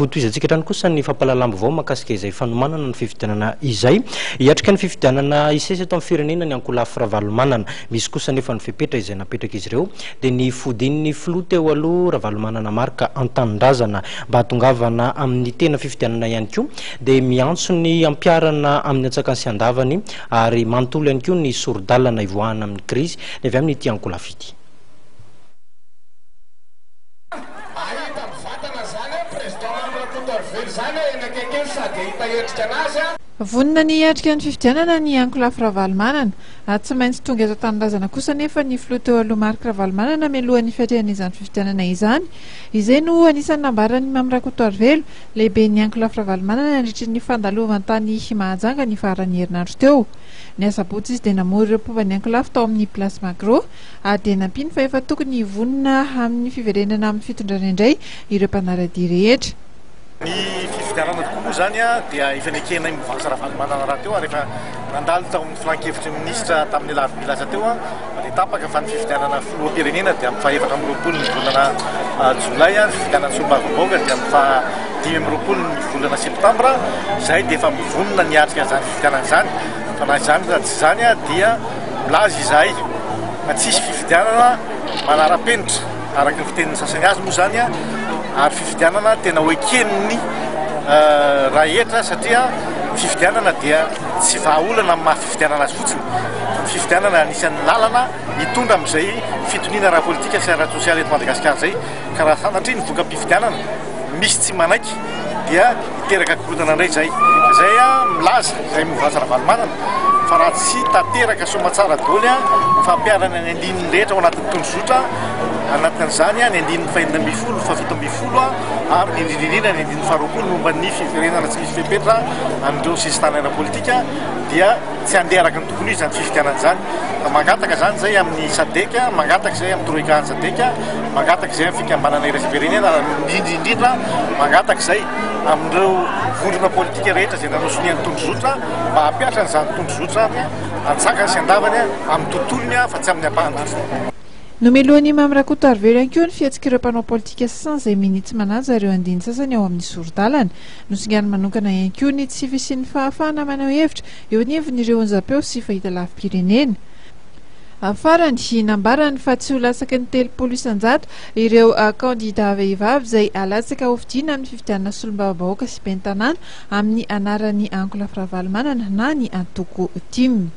Hotohizantsika hatrany kosa ny fampahalalam-baovao mahakasika izay fanomanana ny fifidianana izay. Hiatrika ny fifidianana hisesy eto amin'ny firenena ny ankolafy Ravalomanana. Misy kosa anefa ny fepetra izay napetrak'izy ireo dia ny fodian'ny filoha teo aloha Ravalomanana Marc an-tanindrazana. Mba hahatongavana amin'ny tena fifidianana ihany koa dia miantso ny hampiharana amin'ny antsakany sy andavany ary manontolo ihany koa ny sori-dalana hivoahana amin'ny krizy ny avy amin'ity ankolafy ity. Ahita mivantana zany an président Mamy Rakotoarivelo zany an eny akaiky eny sady ahita endrika anazy an. Vonona ny hiatrika ny fifidianana ny ankolafy Ravalomanana. Ary tsy maintsy tonga eto an-tanindrazana kosa anefa ny filoha teo aloha Marc Ravalomanana mialohan'ny fiatrehana izany fifidianana izany. Izay no anisan'ny nambaran'i Mamy Rakotoarivelo, lehiben'ny ankolafy Ravalomanana nandritry ny fandalovany tany Mahajanga ny faran'ny herinandro teo. Ny asabotsy izy dia namory ireo mpomba ny ankolafy tao amin'ny Place Magro ary dia nampiany fa efa tokony hivonona amin'ny fiverenana amin'ny fitondrana indray ireo mpanara-dia rehetra. Ny fifidianana tokoa moa izany dia efa nekenay Mouvance Ravalomanana rahateo ary efa nandalo tao amin'ny filankevitry ny minisitra tamin'ny alarobia lasa teo fa dia tapaka fa ny fifidianana filoham-pirenena dia amin'ny faha 24 ny volana jolay, ny fifidianana solombavambahoaka dia amin'ny faha 25 ny volana septambra. Izahay dia efa mivonona ny hiatrika an'izany fifidianana izany fa na izany na tsy izany dia milaza izahay fa tsy hisy fifidianana manara-penitra araka ny fitenin'ny sasany azy moa izany ary fifidianana tena ho eken'ny rehetra satria ny fifidianana dia tsy vahaolana amin'ny maha fifidianana azy fotsiny fa ny fifidianana anisan'ny lalana hitondra amin'izay fitoniana ara-politika sy ara-tsosialy eto Madagasikara izay ka raha sanatria ny voka-pifidianana misy tsy manaiky dia hiteraka korontana indray izay. Izay milaza izay Mouvance Ravalomanana fa raha tsy tanteraka soamatsara daholo ny fampiharana ny andininy rehetra ao anatin'ny tondrozotra, anatin'izany ny andininy faha-16, faha-17 ary ny indrindra indrindra ny andininy faha-20 momba ny fiverenana tsy misy fepetra an'ireo sesitany ara-politika dia tsy handeha araka ny tokony ho izy izany fifidianana izany. Fa mangataka izany izay amin'ny Sadec, mangataka izay amin'ny Troika an'ny Sadec, mangataka izay amin'ny fikambanana iraisam-pirenena ary indrindra indrindra mangataka izay amin'ireo vondrona politika rehetra izay nanao sonia ny tondrozotra mba hampihatra an'izany tondrozotra izany antsakany sy andavany amin'ny tontolony fa tsy amin'ny ampahany fotsiny. Nomelohin'i Mamy Rakotoarivelo ihany koa ny fihetsik'ireo mpanao politika sasany izay minia tsy manaja ireo andininy sasany ao amin'ny sori-dalana. Nosinganiny manokana ihany koa ny tsy fisian'ny fahafahana maneho hevitra eo anivon'ireo onjam-peo sy fahitalavi-pirenena. Farany, nambarany fa tsy ho latsaky ny 30% ireo kandidà vehivavy izay halatsaka hofidiana amin'ny fifidianana solombavambahoaka sy ben'ny tanàna amin'ny anaran'ny Ankolafy Ravalomanana na ny antoko tim.